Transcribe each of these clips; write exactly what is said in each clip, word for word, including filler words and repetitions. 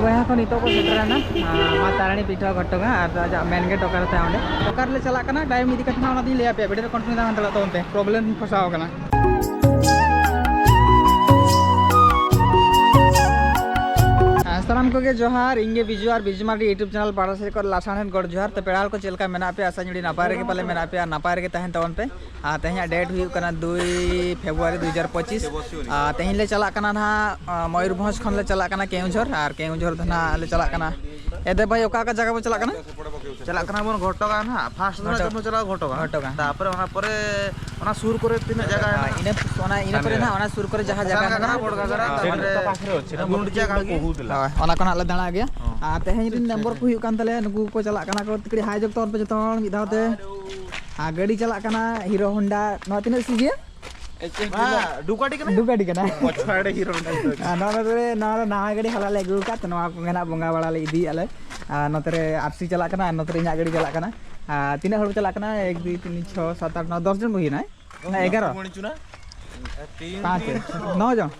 ᱵᱚᱭᱦᱟ ᱠᱚ ᱱᱤᱛᱚᱜ ᱠᱚ ᱥᱮᱴᱮᱨᱮᱱᱟ, ᱟᱸ, ᱢᱟ ᱛᱟᱨᱟᱱᱤ ᱯᱤᱴᱷᱟᱹ ᱜᱷᱚᱴᱚᱜᱟ ᱟᱨ ᱟᱡᱟᱜ ᱢᱮᱱ ᱜᱮᱴ ᱚᱠᱟᱨᱮ ᱛᱟᱭ ᱚᱸᱰᱮ᱾ ᱚᱠᱟ ᱨᱮᱞᱮ ᱪᱟᱞᱟᱜ ᱠᱟᱱᱟ, ᱴᱟᱭᱤᱢ ᱤᱫᱤ ᱠᱟᱛᱮ ᱦᱟᱸᱜ ᱚᱱᱟ ᱫᱚᱧ ᱞᱟᱹᱭ ᱟᱯᱮᱭᱟ᱾ ᱵᱷᱤᱰᱤᱭᱳ ᱨᱮ ᱠᱚᱱᱴᱤᱱᱤᱭᱩ ᱛᱟᱦᱮᱱ ᱛᱟᱞᱟᱝ ᱛᱟᱵᱚᱱ ᱯᱮ, ᱯᱨᱚᱵᱞᱮᱢ ᱯᱷᱟᱥᱟᱣ ᱠᱟᱱᱟ᱾ ᱟᱸ, ᱥᱟᱱᱟᱢ ᱠᱚᱜᱮ ᱡᱚᱦᱟᱨ, ᱤᱧ ᱜᱮ ᱵᱤᱡᱩ ᱟᱨ ᱵᱤᱡᱩ ᱢᱟᱨᱰᱤ YouTube ᱪᱮᱱᱮᱞ ᱯᱟᱦᱴᱟ ᱥᱮᱫ ᱠᱷᱚᱱ ᱞᱟᱥᱟᱲᱦᱮᱫ ᱜᱚᱰ ᱡᱚᱦᱟᱨ᱾ ᱛᱚ ᱯᱮᱲᱟ ᱦᱚᱲ ᱠᱚ ᱪᱮᱫ ᱞᱮᱠᱟ ᱢᱮᱱᱟᱜ ᱯᱮᱭᱟ? ᱟᱥᱟᱧ ᱟᱹᱰᱤ ᱱᱟᱯᱟᱭ ᱨᱮᱜᱮ ᱯᱟᱞᱮ ᱢᱮᱱᱟᱜ ᱯᱮᱭᱟ, ᱱᱟᱯᱟᱭ ᱨᱮᱜᱮ ᱛᱟᱦᱮᱱ ᱛᱟᱵᱚᱱ ᱯᱮ᱾ ᱟᱨ ᱛᱮᱦᱮᱧᱟᱜ ᱰᱮᱴ ᱦᱩᱭᱩᱜ ᱠᱟᱱᱟ ᱫᱩᱭ ᱯᱷᱮᱵᱽᱨᱩᱣᱟᱨᱤ ᱫᱩ ᱦᱟᱡᱟᱨ ᱯᱚᱸᱪᱤᱥ᱾ ᱟᱨ ᱛᱮᱦᱮᱧ ᱞᱮ ᱪᱟᱞᱟᱜ ᱠᱟᱱᱟ ᱱᱟᱦᱟᱜ, ᱟᱸ, ᱢᱚᱭᱩᱨᱵᱷᱚᱸᱡᱽ ᱠᱷᱚᱱ ᱞᱮ ᱪᱟᱞᱟᱜ ᱠᱟᱱᱟ ᱠᱮᱣᱚᱱᱡᱷᱚᱨ, ᱟᱨ ᱠᱮᱣᱚᱱᱡᱷᱚᱨ ᱫᱚ ᱱᱟᱦᱟᱜ ᱞᱮ ᱪᱟᱞᱟᱜ ᱠᱟᱱᱟ᱾ ᱮ ᱫᱮᱵ ᱵᱷᱟᱭ, ᱚᱠᱟ ᱚᱠᱟ ᱡᱟᱭᱜᱟ ᱵᱚᱱ ᱪᱟᱞᱟᱜ ᱠᱟᱱᱟ? ᱪᱟᱞᱟᱜ ᱠᱟᱱᱟ ᱵᱚᱱ ᱜᱷᱚᱴᱚᱜᱟ ᱱᱟᱦᱟᱜ, ᱯᱷᱟᱥᱴ ᱫᱚ ᱱᱟᱦᱟᱜ ᱜᱷᱚᱴᱚ-, ᱪᱚᱱᱫᱨᱚ ᱪᱟᱞᱟᱜ ᱜᱷᱚᱴᱚᱜᱟ᱾ ᱜᱷᱚᱴᱚᱜᱟ᱾ ᱛᱟᱯᱚᱨᱮ ᱚᱱᱟ ᱯᱚᱨᱮ ᱚᱱᱟ ᱥᱩᱨ ᱠᱚᱨᱮ ᱛᱤᱱᱟᱹᱜ ᱡᱟᱭᱜᱟ ᱦᱮᱱᱟᱜᱼᱟ? ᱤᱱᱟᱹ, ᱚᱱᱟ ᱤᱱᱟᱹ ᱯᱚᱨᱮ ᱱᱟᱦᱟᱜ ᱚᱱᱟ ᱥᱩᱨ ᱠᱚᱨᱮ ᱡᱟᱦᱟᱸ ᱡᱟᱭᱜᱟ ᱥᱟᱥᱟᱝ ᱜᱷᱟᱜᱽᱨᱟ, ᱦᱮᱱᱟᱜᱼᱟ᱾ ᱵᱚᱲ ᱜᱷᱟᱜᱽᱨᱟ, ᱦᱳᱭ᱾ ᱛᱟᱯᱚᱨᱮ ᱜᱩᱱᱰᱤᱪᱟ ᱜᱷᱟᱜᱤ᱾ ᱦᱳᱭ, ᱚᱱᱟ ᱠᱚ ᱱᱟᱦᱟᱜ ᱞᱮ ᱫᱟᱬᱟ ᱟᱹᱜᱩᱭᱟ᱾ ᱦᱚᱸ᱾ ᱟᱨ ᱛᱮᱦᱮᱧ ᱨᱤᱱ ᱢᱮᱢᱵᱚᱨ ᱠᱚ ᱦᱩᱭᱩᱜ ᱠᱟᱱ ᱛᱟᱞᱮᱭᱟ, ᱱᱩᱠᱩ ᱠᱚᱠᱚ ᱪᱟᱞᱟᱜ ᱠᱟᱱᱟ ᱠᱚ᱾ ᱠᱟᱹᱴᱤᱡ ᱦᱟᱭ ᱡᱚᱜᱽ ᱛᱟᱵᱚᱱ ᱯᱮ ᱡᱚᱛᱚ ᱦᱚᱲ ᱢᱤᱫ ᱫᱷᱟᱣ ᱛᱮ᱾ ᱟᱨ ᱜᱟᱹᱰᱤ ᱪᱟᱞᱟᱜ ᱠᱟᱱᱟ ᱦᱤᱨᱳ ᱦᱳᱱᱰᱟ, ᱱᱚᱣᱟ ᱛᱤᱱᱟᱹᱜ ᱥᱤ ᱜᱮᱭᱟ? ᱦᱮᱸ, ᱰᱩᱠᱟᱴᱤ ᱠᱟᱱᱟ? ᱰᱩᱠᱟᱴᱤ ᱠᱟᱱᱟ᱾ ᱯᱚᱪᱷᱟᱲ ᱦᱤᱨᱳ ᱦᱳᱱᱰᱟ ᱫᱚ᱾ ᱟᱨ ᱱᱚᱣᱟ ᱫᱚ, ᱱᱚᱣᱟ ᱫᱚ ᱱᱟᱣᱟ ᱜᱟᱹᱰᱤ ᱦᱚᱞᱟ ᱞᱮ ᱟᱹᱜᱩ ᱟᱠᱟᱫ ᱛᱮ, ᱱᱚᱣᱟ ᱠᱚᱜᱮ ᱱᱟᱜ ᱵᱚᱸᱜᱟ ᱵᱟᱲᱟ ᱞᱮ ᱤᱫᱤᱭᱮᱫᱼᱟ ᱞᱮ᱾ ᱟᱨ ᱱᱚᱛᱮ ᱨᱮ ᱟᱨ ᱥᱤ ᱪᱟᱞᱟᱜ ᱠᱟᱱᱟ, ᱟᱨ ᱱᱚᱛᱮ ᱨᱮ ᱤᱧᱟᱹᱜ ᱜᱟᱹᱰᱤ ᱪᱟᱞᱟᱜ ᱠᱟᱱᱟ᱾ ᱟᱨ ᱛᱤᱱᱟᱹᱜ ᱦᱚᱲ ᱠᱚ ᱪᱟᱞᱟᱜ ᱠᱟᱱᱟ? ᱮᱠ, ᱫᱩᱭ, ᱛᱤᱱ, ᱪᱷᱚ, ᱥᱟᱛ, ᱟᱴ, ᱱᱚ, ᱫᱚᱥ ᱡᱚᱱ ᱠᱚ ᱦᱩᱭᱱᱟ᱾ ᱦᱮᱸ, ᱮᱜᱟᱨᱚ᱾ ᱯᱟᱸᱪ, ᱱᱚ ᱡᱚᱱ,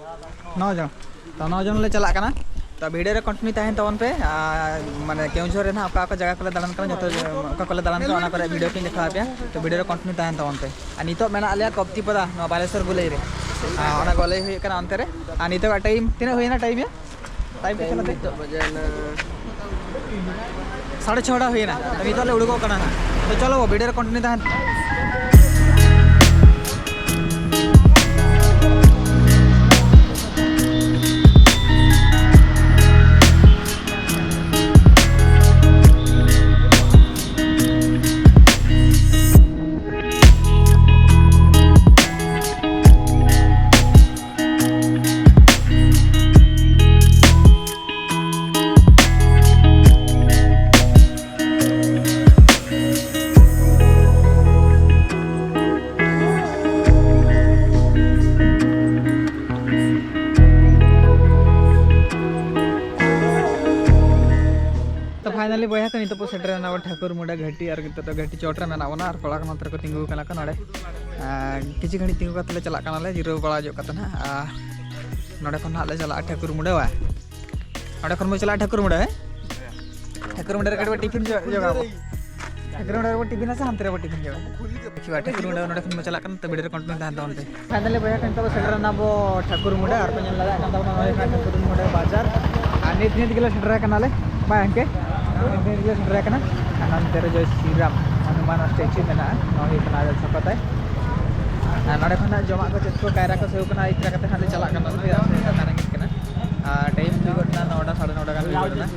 ᱱᱚ ᱡᱚᱱ᱾ ᱛᱚ, ᱱᱚ ᱡᱚᱱ ᱞᱮ ᱪᱟᱞᱟᱜ ᱠᱟᱱᱟ᱾ ᱛᱚ, ᱵᱷᱤᱰᱤᱭᱳ ᱨᱮ ᱠᱚᱱᱴᱤᱱᱤᱭᱩ ᱛᱟᱦᱮᱱ ᱛᱟᱵᱚᱱ ᱯᱮ᱾ ᱟᱨ ᱢᱟᱱᱮ ᱠᱮᱣᱚᱱᱡᱷᱚᱨ ᱨᱮ ᱱᱟᱦᱟᱜ ᱚᱠᱟ ᱚᱠᱟ ᱡᱟᱭᱜᱟ ᱠᱚᱞᱮ ᱫᱟᱬᱟᱱ ᱠᱟᱱᱟ, ᱡᱚᱛᱚ ᱚᱠᱟ ᱠᱚᱞᱮ ᱫᱟᱬᱟᱱ ᱠᱟᱱᱟ, ᱚᱱᱟ ᱠᱚᱨᱮ ᱵᱷᱤᱰᱤᱭᱳ ᱠᱚᱧ ᱫᱮᱠᱷᱟᱣ ᱟᱯᱮᱭᱟ᱾ ᱛᱚ, ᱵᱷᱤᱰᱤᱭᱳ ᱨᱮ ᱠᱚᱱᱴᱤᱱᱤᱭᱩ ᱛᱟᱦᱮᱱ ᱛᱟᱵᱚᱱ ᱯᱮ᱾ ᱟᱨ ᱱᱤᱛᱚᱜ ᱢᱮᱱᱟᱜ ᱞᱮᱭᱟ ᱠᱚᱯᱛᱤᱯᱟᱫᱟ, ᱱᱚᱣᱟ ᱵᱟᱞᱮᱥᱚᱨ ᱜᱚᱞᱟᱹᱭ ᱨᱮ᱾ ᱟᱨ ᱚᱱᱟ ᱜᱚᱞᱟᱹᱭ ᱦᱩᱭᱩᱜ ᱠᱟᱱᱟ ᱚᱱᱛᱮ ᱨᱮ᱾ ᱟᱨ ᱱᱤᱛᱚᱜᱟᱜ ᱴᱟᱭᱤᱢ ᱛᱤᱱᱟᱹᱜ ᱦᱩᱭᱱᱟ, ᱴᱟᱭᱤᱢ ᱭᱟ? ᱴᱟᱭᱤᱢ ᱠᱚ ᱪᱟᱞᱟᱜ ᱱᱤᱛᱚᱜ ᱵᱟᱡᱮ ᱱᱟ ᱥᱟᱲᱮ ᱪᱷᱚᱴᱟ ᱦᱩᱭᱱᱟ᱾ ᱛᱚ, ᱱᱤᱛᱚᱜ ᱞᱮ ᱩᱰᱩᱠᱚᱜ ᱠᱟᱱᱟ ᱦᱟᱸᱜ᱾ ᱛᱚ, ᱪᱚᱞᱚ, ᱵᱷᱤᱰᱤᱭᱳ ᱨᱮ ᱠᱚᱱᱴᱤᱱᱤᱭᱩ ᱛᱟᱦᱮᱱ᱾ ᱛᱚ, finally ᱵᱚᱭᱦᱟ ᱠᱚ, ᱱᱤᱛᱚᱜ ᱵᱚ ᱥᱮᱴᱮᱨ ᱮᱱᱟ ᱟᱵᱚ ᱴᱷᱟᱹᱠᱩᱨ ᱢᱩᱸᱰᱟ ᱜᱷᱟᱹᱴᱤ, ᱟᱨ ᱱᱤᱛᱚᱜ ᱫᱚ ᱜᱷᱟᱹᱴᱤ ᱪᱚᱴ ᱨᱮ ᱢᱮᱱᱟᱜ ᱵᱚᱱᱟ ᱟᱨ ᱠᱚᱲᱟ ᱠᱚ ᱱᱚᱛᱮ ᱨᱮᱠᱚ ᱛᱤᱸᱜᱩ ᱟᱠᱟᱱᱟ ᱠᱚ ᱱᱚᱰᱮ᱾ ᱟᱨ ᱠᱤᱪᱷᱩ ᱜᱷᱟᱹᱲᱤᱡ ᱛᱤᱸᱜᱩ ᱠᱟᱛᱮ ᱞᱮ ᱪᱟᱞᱟᱜ ᱠᱟᱱᱟᱞᱮ, ᱡᱤᱨᱟᱹᱣ ᱵᱟᱲᱟ ᱧᱚᱜ ᱠᱟᱛᱮ ᱱᱟᱦᱟᱜ᱾ ᱟᱨ ᱱᱚᱰᱮ ᱠᱷᱚᱱ ᱱᱟᱦᱟᱜ ᱞᱮ ᱪᱟᱞᱟᱜᱼᱟ ᱴᱷᱟᱹᱠᱩᱨ ᱢᱩᱸᱰᱟ᱾ ᱵᱟᱝ, ᱚᱸᱰᱮ ᱠᱷᱚᱱ ᱵᱚ ᱪᱟᱞᱟᱜᱼᱟ ᱴᱷᱟᱹᱠᱩᱨ ᱢᱩᱸᱰᱟᱹ, ᱦᱮᱸ? ᱴᱷᱟᱹᱠᱩᱨ ᱢᱩᱸᱰᱟᱹ ᱨᱮ ᱠᱟᱹᱴᱤᱡ ᱵᱚ ᱴᱤᱯᱷᱤᱱ ᱡᱚ-, ᱡᱚᱜᱟᱣ ᱟᱵᱚ᱾ ᱴᱷᱟᱹᱠᱩᱨ ᱢᱩᱸᱰᱟᱹ ᱨᱮᱵᱚ ᱴᱤᱯᱷᱤᱱᱟ ᱥᱮ ᱦᱟᱱᱛᱮ ᱨᱮᱵᱚ ᱴᱤᱯᱷᱤᱱ ᱡᱚᱜᱟᱣᱟ? ᱴᱷᱤᱠ ᱜᱮᱭᱟ, ᱴᱷᱟᱹᱠᱩᱨ ᱢᱩᱸᱰᱟᱹ ᱱᱚᱸᱰᱮ ᱠᱷᱚᱱ ᱵᱚ ᱪᱟᱞᱟᱜ ᱠᱟᱱᱟ, ᱛᱚ ᱵᱷᱤᱰᱤᱭᱳ ᱨᱮ ᱠᱚᱱᱴᱤᱱᱤᱭᱩ ᱛᱟᱦᱮᱱ ᱛᱟᱵᱚᱱ ᱯᱮ᱾ ᱯᱷᱟᱭᱱᱟᱞᱤ ᱵᱚᱭᱦᱟ ᱠᱚ, ᱱᱤᱛᱚᱜ ᱫᱚ ᱥᱮᱴᱮᱨ ᱮᱱᱟ ᱵᱚ ᱴᱷᱟᱹᱠᱩᱨ ᱢᱩᱸᱰᱟᱹ, ᱟᱨ ᱯᱮ ᱧᱮᱞ ᱫᱟᱲᱮᱭᱟᱜ ᱠᱟᱱ ᱛᱟᱵᱚᱱᱟ ᱱᱚᱜᱼᱚᱭ ᱦᱩᱭᱩᱜ ᱠᱟᱱᱟ ᱴᱷᱟᱹᱠᱩᱨ ᱢᱩᱸᱰᱟᱹ ᱵᱟᱡᱟᱨ᱾ ᱟᱨ ᱱᱤᱛ ᱱᱤᱛ ᱜᱮᱞᱮ ᱥᱮᱴᱮᱨ ᱟᱠᱟᱱᱟᱞᱮ, ᱵᱟᱝ ᱜᱚᱢᱠᱮ? ᱱᱤᱛ ᱱᱤᱛ ᱜᱮᱞᱮ ᱥᱮᱴᱮᱨ ᱟᱠᱟᱱᱟ᱾ ᱟᱨ ᱱᱚᱱᱛᱮ ᱨᱮ ᱡᱚᱭ ᱥᱨᱤᱨᱟᱢ ᱦᱚᱱᱩᱢᱟᱱ ᱥᱴᱮᱪᱩ ᱢᱮᱱᱟᱜᱼᱟ, ᱱᱚᱣᱟ ᱦᱩᱭᱩᱜ ᱠᱟᱱᱟ ᱟᱡᱟᱜ ᱪᱷᱟᱯᱟ ᱛᱟᱭ᱾ ᱟᱨ ᱱᱚᱸᱰᱮ ᱠᱷᱚᱱ ᱦᱟᱸᱜ ᱡᱚᱢᱟᱜ ᱠᱚ ᱪᱮᱫ ᱠᱚ ᱠᱟᱭᱨᱟ ᱠᱚ ᱥᱮᱣ ᱠᱟᱱᱟ, ᱤᱫᱤ ᱛᱚᱨᱟ ᱠᱟᱛᱮ ᱦᱟᱸᱜ ᱞᱮ ᱪᱟᱞᱟᱜ ᱠᱟᱱᱟ, ᱪᱮᱫᱟᱜ ᱥᱮ ᱞᱟᱸᱜᱟ ᱨᱮᱸᱜᱮᱡ ᱠᱟᱱᱟ᱾ ᱟᱨ ᱴᱟᱭᱤᱢ ᱦᱩᱭ ᱜᱚᱫ ᱮᱱᱟ ᱱᱚᱴᱟ, ᱥᱟᱲᱮ ᱱᱚᱴᱟ ᱜᱟᱱ ᱦᱩᱭ ᱜᱚᱫ ᱮᱱᱟ᱾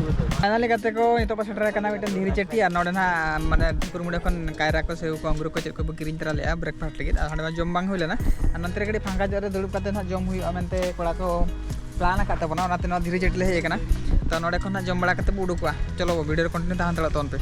ᱯᱷᱟᱭᱱᱟᱞᱤ ᱜᱟᱛᱮ ᱠᱚ, ᱱᱤᱛᱚᱜ ᱠᱚ ᱥᱮᱴᱮᱨ ᱟᱠᱟᱱᱟ ᱢᱤᱫᱴᱮᱱ ᱫᱷᱤᱨᱤ ᱪᱟᱹᱴᱤ, ᱟᱨ ᱱᱚᱰᱮ ᱱᱟᱦᱟᱜ ᱢᱟᱱᱮ ᱴᱷᱟᱹᱠᱩᱨ ᱢᱩᱸᱰᱟᱹ ᱠᱷᱚᱱ ᱠᱟᱭᱨᱟ ᱠᱚ, ᱥᱮᱣ ᱠᱚ, ᱟᱝᱜᱩᱨ ᱠᱚ, ᱪᱮᱫ ᱠᱚ ᱵᱚ ᱠᱤᱨᱤᱧ ᱛᱚᱨᱟ ᱞᱮᱫᱼᱟ ᱵᱨᱮᱠᱯᱷᱟᱥᱴ ᱞᱟᱹᱜᱤᱫ, ᱟᱨ ᱦᱟᱸᱰᱮ ᱢᱟ ᱡᱚᱢ ᱵᱟᱝ ᱦᱩᱭ ᱞᱮᱱᱟ᱾ ᱟᱨ ᱱᱚᱱᱛᱮ ᱨᱮ ᱠᱟᱹᱴᱤᱡ ᱯᱷᱟᱸᱠᱟ ᱧᱚᱜ ᱨᱮ ᱫᱩᱲᱩᱵ ᱠᱟᱛᱮ ᱱᱟᱦᱟᱜ ᱡᱚᱢ ᱦᱩᱭᱩᱜᱼᱟ ᱢᱮᱱᱛᱮ ᱠᱚᱲᱟ ᱠᱚ ᱯᱞᱟᱱ ᱟᱠᱟᱫ ᱛᱟᱵᱚᱱᱟ, ᱚᱱᱟᱛᱮ ᱱᱚᱣᱟ ᱫᱷᱤᱨᱤ ᱪᱟᱹᱴᱤ ᱞᱮ ᱦᱮᱡ ᱟᱠᱟᱱᱟ᱾ ᱛᱚ ᱱᱚᱰᱮ ᱠᱷᱚᱱ ᱱᱟᱦᱟᱜ ᱡᱚᱢ ᱵᱟᱲᱟ ᱠᱟᱛᱮ ᱵᱚ ᱩᱰᱩᱠᱚᱜᱼᱟ᱾ ᱪᱚᱞᱚ ᱵᱚ ᱵᱷᱤᱰᱤᱭᱳ ᱨᱮ ᱠᱚᱱᱴᱤᱱᱤᱭᱩ ᱛᱟᱦᱮᱸ ᱦᱟᱛᱟᱲᱚᱜ ᱛᱟᱵᱚᱱ ᱯᱮ᱾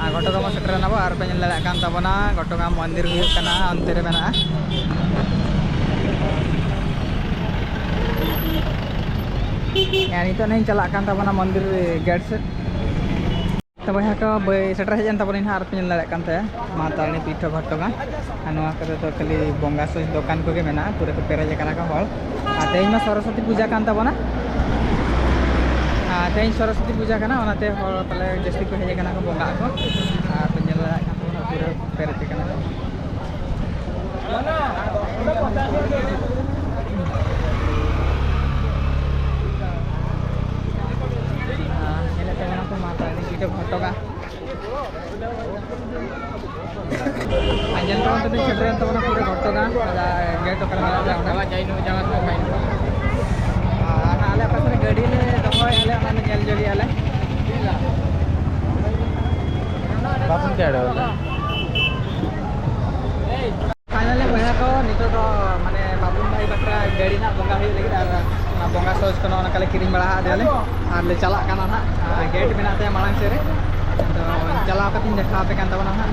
ᱟᱨ ᱜᱷᱚᱴᱚᱜᱟᱸ ᱥᱮᱴᱮᱨ ᱮᱱᱟ ᱵᱚ, ᱟᱨ ᱯᱮ ᱧᱮᱞ ᱫᱟᱲᱮᱭᱟᱜ ᱠᱟᱱ ᱛᱟᱵᱚᱱᱟ, ᱜᱷᱚᱴᱚᱜᱟᱸ ᱢᱚᱱᱫᱤᱨ ᱦᱩᱭᱩᱜ ᱠᱟᱱᱟ, ᱚᱱᱛᱮ ᱨᱮ ᱢᱮᱱᱟᱜᱼᱟ᱾ ᱦᱮᱸ, ᱱᱤᱛᱚᱜ ᱱᱟᱦᱟᱜ ᱤᱧ ᱪᱟᱞᱟᱜ ᱠᱟᱱ ᱛᱟᱵᱚᱱᱟ ᱢᱚᱱᱫᱤᱨ ᱜᱮᱴ ᱥᱮᱫ᱾ ᱛᱚ ᱵᱚᱭᱦᱟ ᱠᱚ, ᱵᱟᱹᱭ ᱥᱮᱴᱮᱨ ᱦᱮᱡ ᱮᱱ ᱛᱟᱵᱚᱱᱟ ᱱᱟᱦᱟᱜ, ᱟᱨ ᱯᱮ ᱧᱮᱞ ᱫᱟᱲᱮᱭᱟᱜ ᱠᱟᱱ ᱛᱟᱦᱮᱸ ᱢᱟ ᱛᱟᱨᱤᱱᱤ ᱯᱤᱴᱷᱟᱹ ᱜᱷᱚᱴᱚᱜᱟ᱾ ᱟᱨ ᱱᱚᱣᱟ ᱠᱚᱨᱮ ᱫᱚ ᱠᱷᱟᱹᱞᱤ ᱵᱚᱸᱜᱟ ᱥᱚᱡᱽ ᱫᱚᱠᱟᱱ ᱠᱚᱜᱮ ᱢᱮᱱᱟᱜᱼᱟ, ᱯᱩᱨᱟᱹ ᱠᱚ ᱯᱮᱨᱮᱡ ᱟᱠᱟᱱᱟ ᱠᱚ ᱦᱚᱲ᱾ ᱟᱨ ᱛᱮᱦᱮᱧ ᱢᱟ ᱥᱚᱨᱚᱥᱚᱛᱤ ᱯᱩᱡᱟᱹ ᱠᱟᱱ ᱛᱟᱵᱚᱱᱟ᱾ ᱟᱨ ᱛᱮᱦᱮᱧ ᱥᱚᱨᱚᱥᱚᱛᱤ ᱯᱩᱡᱟᱹ ᱠᱟᱱᱟ, ᱚᱱᱟᱛᱮ ᱦᱚᱲ ᱯᱟᱞᱮ ᱡᱟᱹᱥᱛᱤ ᱠᱚ ᱦᱮᱡ ᱟᱠᱟᱱᱟ ᱠᱚ ᱵᱚᱸᱜᱟᱜ ᱠᱚ᱾ ᱟᱨ ᱯᱮ ᱧᱮᱞ ᱫᱟᱲᱮᱭᱟᱜ ᱠᱟᱱ ᱛᱟᱵᱚᱱᱟ, ᱯᱩᱨᱟᱹ ᱯᱮᱨᱮᱡ ᱟᱠᱟᱱᱟ ᱠᱚ᱾ ᱟᱨ ᱧᱮᱞᱮᱫ ᱛᱟᱵᱚᱱᱟ ᱠᱚ ᱢᱟ ᱛᱟᱨᱤᱱᱤ ᱯᱤᱴᱷᱟᱹ ᱜᱷᱚᱴᱚᱜᱟ᱾ ᱟᱨ ᱧᱮᱞ ᱛᱟᱵᱚᱱ ᱛᱮ ᱥᱮᱴᱮᱨᱮᱱ ᱛᱟᱵᱚᱱᱟ ᱯᱩᱨᱟᱹ ᱜᱷᱚᱴᱚᱜᱟ, ᱟᱨ ᱜᱮᱴ ᱚᱠᱟᱨᱮ ᱢᱮᱱᱟᱜ ᱞᱮᱭᱟ ᱚᱸᱰᱮ᱾ ᱟᱨ ᱟᱞᱮ ᱚᱠᱟ ᱥᱮᱫ ᱨᱮ ᱜᱟᱹᱰᱤ ᱞᱮ ᱫᱚᱦᱚᱭᱮᱫᱼᱟ ᱞᱮ, ᱚᱱᱟ ᱞᱮ ᱧᱮᱞ ᱡᱚᱝᱮᱜᱼᱟ ᱞᱮ᱾ ᱵᱟᱵᱚᱱ ᱪᱟᱲᱚᱜᱼᱟ᱾ ᱯᱷᱟᱭᱱᱟᱞᱤ ᱵᱚᱭᱦᱟ ᱠᱚ, ᱱᱤᱛᱚᱜ ᱫᱚ ᱢᱟᱱᱮ ᱵᱟᱵᱩᱱ ᱵᱷᱟᱭ ᱵᱟᱠᱷᱨᱟ ᱜᱟᱹᱰᱤ ᱱᱟᱜ ᱵᱚᱸᱜᱟ ᱦᱩᱭᱩᱜ ᱞᱟᱹᱜᱤᱫ, ᱟᱨ ᱚᱱᱟ ᱵᱚᱸᱜᱟ ᱥᱚᱡᱽ ᱠᱚ ᱱᱚᱜᱼᱚ ᱱᱚᱝᱠᱟ ᱞᱮ ᱠᱤᱨᱤᱧ ᱵᱟᱲᱟ ᱟᱫᱮᱭᱟᱞᱮ᱾ ᱟᱨ ᱞᱮ ᱪᱟᱞᱟᱜ ᱠᱟᱱᱟ ᱱᱟᱜ, ᱟᱨ ᱜᱮᱴ ᱢᱮᱱᱟᱜ ᱛᱟᱭᱟ ᱢᱟᱲᱟᱝ ᱥᱮᱫ ᱨᱮ᱾ ᱟᱫᱚ ᱪᱟᱞᱟᱣ ᱠᱟᱛᱮᱧ ᱫᱮᱠᱷᱟᱣ ᱟᱯᱮ ᱠᱟᱱ ᱛᱟᱵᱚᱱᱟ ᱱᱟᱜ᱾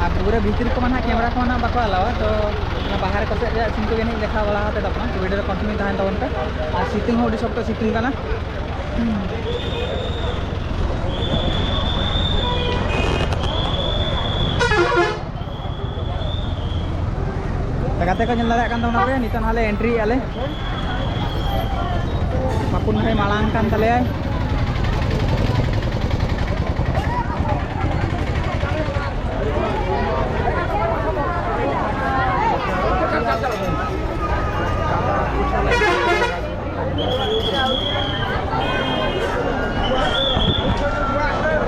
ᱟᱨ ᱯᱩᱨᱟᱹ ᱵᱷᱤᱛᱤᱨ ᱠᱚᱢᱟ ᱱᱟᱜ ᱠᱮᱢᱮᱨᱟ ᱠᱚᱢᱟ ᱱᱟᱜ ᱵᱟᱠᱚ ᱟᱞᱟᱣᱟ, ᱛᱚ ᱚᱱᱟ ᱵᱟᱦᱨᱮ ᱠᱚ ᱥᱮᱫ ᱨᱮᱭᱟᱜ ᱥᱤᱱ ᱠᱚᱜᱮ ᱱᱟᱜ ᱫᱮᱠᱷᱟᱣ ᱵᱟᱲᱟ ᱟᱯᱮ ᱛᱟᱵᱚᱱᱟ᱾ ᱛᱚ ᱵᱷᱤᱰᱤᱭᱳ ᱨᱮ ᱠᱚᱱᱴᱤᱱᱤᱭᱩ ᱛᱟᱦᱮᱱ ᱛᱟᱵᱚᱱ ᱯᱮ᱾ ᱟᱨ ᱥᱤᱛᱩᱝ ᱦᱚᱸ ᱟᱹᱰᱤ ᱥᱚᱠᱛᱚ ᱥᱤᱛᱩᱝ ᱠᱟᱱᱟ᱾ ᱛᱚ ᱜᱟᱛᱮ ᱠᱚ ᱧᱮᱞ ᱫᱟᱲᱮᱭᱟᱜ ᱠᱟᱱ ᱛᱟᱵᱚᱱᱟ ᱯᱮ, ᱱᱤᱛᱚᱜ ᱱᱟᱦᱟᱜ ᱞᱮ ᱮᱱᱴᱨᱤᱭᱮᱜᱼᱟ ᱞᱮ᱾ ᱵᱟᱯᱩᱱ ᱵᱷᱟᱭ ᱢᱟᱲᱟᱝ ᱠᱟᱱ ᱛᱟᱞᱮᱭᱟᱭ᱾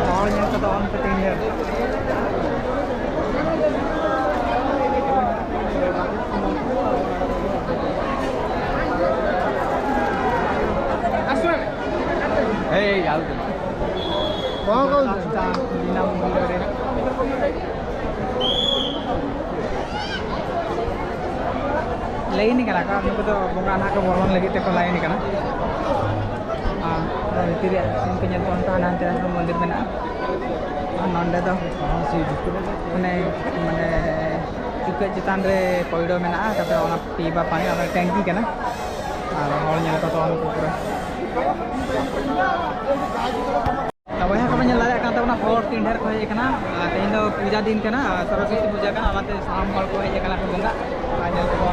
ᱦᱚᱲ ᱧᱮᱞ ᱠᱚᱫᱚ ᱚᱱᱠᱟ ᱛᱮᱜᱮ ᱧᱮᱞ᱾ ᱮᱭ, ᱮᱭ, ᱟᱞᱚ ᱫᱮ᱾ ᱠᱚᱦᱚᱸ ᱠᱚ ᱞᱟᱭᱤᱱ ᱠᱟᱱᱟ ᱠᱚ, ᱱᱩᱠᱩ ᱫᱚ ᱵᱚᱸᱜᱟ ᱱᱟᱦᱟᱜ ᱠᱚ ᱵᱚᱞᱚᱱ ᱞᱟᱹᱜᱤᱫ ᱛᱮᱠᱚ ᱞᱟᱭᱤᱱ ᱠᱟᱱᱟ᱾ ᱟᱨ ᱵᱷᱤᱛᱤᱨ ᱨᱮᱭᱟᱜ ᱥᱤᱱ ᱠᱚ ᱧᱮᱞ ᱛᱟᱵᱚᱱ ᱯᱮ, ᱦᱟᱱᱟ ᱦᱟᱱᱛᱮ ᱨᱮ ᱢᱚᱱᱫᱤᱨ ᱢᱮᱱᱟᱜᱼᱟ᱾ ᱟᱨ ᱱᱚᱸᱰᱮ ᱫᱚ ᱚᱱᱮ, ᱢᱟᱱᱮ, ᱪᱩᱠᱟᱹᱜ ᱪᱮᱛᱟᱱ ᱨᱮ ᱯᱳᱭᱲᱳ ᱢᱮᱱᱟᱜᱼᱟ, ᱛᱟᱯᱚᱨᱮ ᱚᱱᱟ ᱯᱤᱵᱟ ᱯᱟᱱᱤ, ᱚᱱᱟ ᱴᱮᱝᱠᱤ ᱠᱟᱱᱟ᱾ ᱟᱨ ᱦᱚᱲ ᱧᱮᱞ ᱠᱚ ᱛᱟᱵᱚᱱ ᱯᱮ ᱯᱩᱨᱟᱹ᱾ ᱛᱚ ᱵᱚᱭᱦᱟ ᱠᱚ ᱵᱚᱱ ᱧᱮᱞ ᱫᱟᱲᱮᱭᱟᱜ ᱠᱟᱱ ᱚᱱᱟ ᱦᱚᱲ ᱛᱤᱱ ᱰᱷᱮᱨ ᱠᱚ ᱦᱮᱡ ᱟᱠᱟᱱᱟ᱾ ᱟᱨ ᱛᱮᱦᱮᱧ ᱫᱚ ᱯᱩᱡᱟ ᱫᱤᱱ ᱠᱟᱱᱟ, ᱟᱨ ᱥᱚᱨᱚᱥᱚᱛᱤ ᱯᱩᱡᱟ ᱠᱟᱱᱟ, ᱚᱱᱟᱛᱮ ᱥᱟᱱᱟᱢ ᱦᱚᱲ ᱠᱚ ᱦᱮᱡ ᱟᱠᱟᱱᱟ ᱠᱚ ᱵᱚᱸᱜᱟ᱾ ᱟᱨ ᱧᱮᱞ ᱠᱚ᱾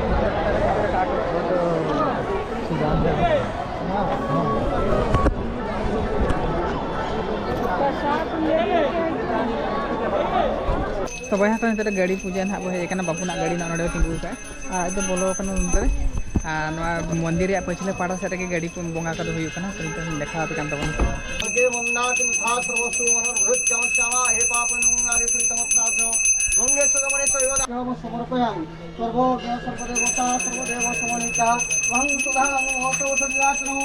ᱛᱚ ᱵᱚᱭᱦᱟ ᱠᱚ, ᱱᱤᱛᱚᱜ ᱫᱚ ᱜᱟᱹᱰᱤ ᱯᱩᱡᱟᱹ ᱱᱟᱦᱟᱜ ᱵᱚ ᱦᱮᱡ ᱟᱠᱟᱱᱟ, ᱵᱟᱹᱵᱩᱱᱟᱜ ᱜᱟᱹᱰᱤ ᱱᱟᱜ ᱱᱚᱰᱮ ᱛᱤᱸᱜᱩ ᱟᱠᱟᱫᱼᱟ᱾ ᱟᱨ ᱟᱡ ᱫᱚ ᱵᱚᱞᱚ ᱟᱠᱟᱱᱟ ᱱᱚᱱᱛᱮ ᱨᱮ᱾ ᱟᱨ ᱱᱚᱣᱟ ᱢᱚᱱᱫᱤᱨ ᱨᱮᱭᱟᱜ ᱯᱟᱹᱪᱷᱞᱟᱹ ᱯᱟᱦᱴᱟ ᱥᱮᱫ ᱨᱮᱜᱮ ᱜᱟᱹᱰᱤ ᱠᱚ ᱵᱚᱸᱜᱟ ᱠᱚᱫᱚ ᱦᱩᱭᱩᱜ ᱠᱟᱱᱟ᱾ ᱛᱚ ᱱᱤᱛᱚᱜ ᱤᱧ ᱫᱮᱠᱷᱟᱣ ᱟᱯᱮ ᱠᱟᱱ ᱛᱟᱵᱚᱱᱟ᱾ ᱥᱚᱢᱚᱨᱯᱚᱭᱟᱢ ᱥᱚᱨᱵᱚ ᱜᱚᱝᱜᱮ ᱥᱚᱜ ᱜᱚᱝᱜᱮ ᱥᱚᱜ ᱥᱚᱢᱚᱨᱯᱚᱭᱟᱢ ᱥᱚᱨᱵᱚ ᱜᱮ ᱥᱚᱨᱵᱚ ᱫᱮᱵᱚᱛᱟ ᱥᱚᱨᱵᱚ ᱫᱮᱵᱚ ᱥᱚᱢᱚᱱᱤᱛᱟ ᱚᱦᱚᱝ ᱥᱩᱫᱷᱟ ᱚᱦᱚ ᱥᱚ ᱥᱚ ᱵᱤᱨᱟᱴ ᱱᱚ।